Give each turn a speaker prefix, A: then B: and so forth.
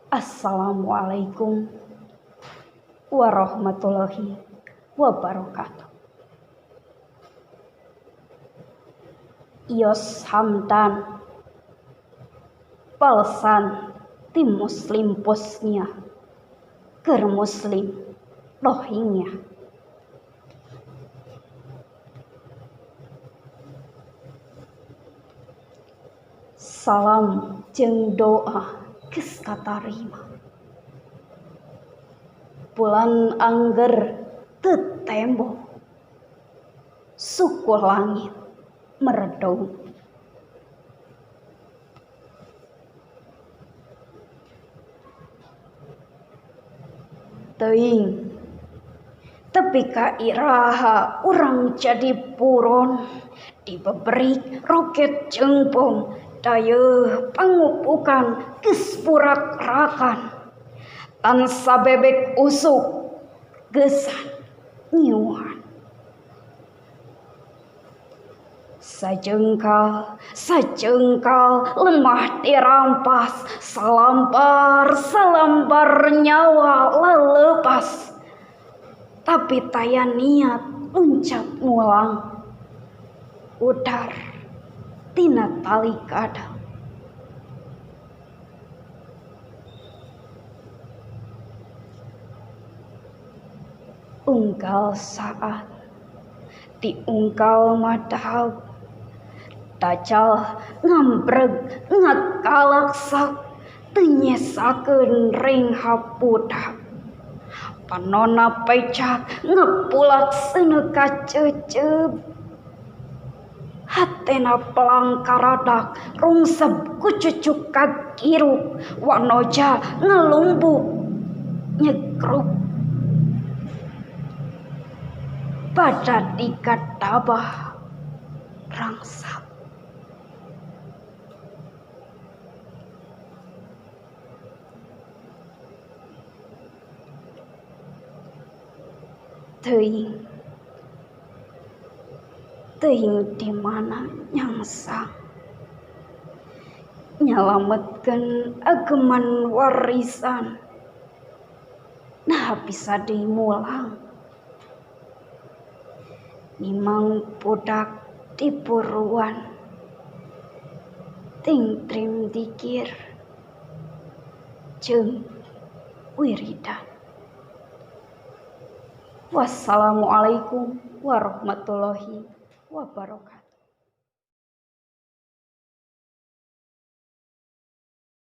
A: Assalamualaikum warahmatullahi wabarakatuh. Yos Hamdan, balesan ti Muslim Bosnia keur Muslim Rohingya. Salam jeung doa geus katarima. Bulan angger teu tembo, suku langit meredong. Teuing tepi ka iraha urang jadi buron, dibeberik roket jeung bom, dayeuh pangupukan geus burak-rakan. Tansa bebek usuk geusan nyiuhan. Sajengkal, sajengkal lemah dirampas, salambar, salambar nyawa lelepas. Tapi taya niat uncap mulang, udar tina tali kadang. Unggal saat diunggal madhab, dajal ngambreg ngakalaksak, teu nyesakeun renghap budak. Panona pecak ngepulak seuneu kaceuceub, hatena pelang karadak rungsep ku cucuk kagirup, wanoja ngelumbuk nyegruk. Pada dikatabah rangsap. Teuing, teuing di mana nyangsang, nyalametkeun ageman warisan, nah bisa dimulang. Nimang budak diburuan, tingtrim dikir jeung wiridan. Wassalamualaikum warahmatullahi wabarakatuh.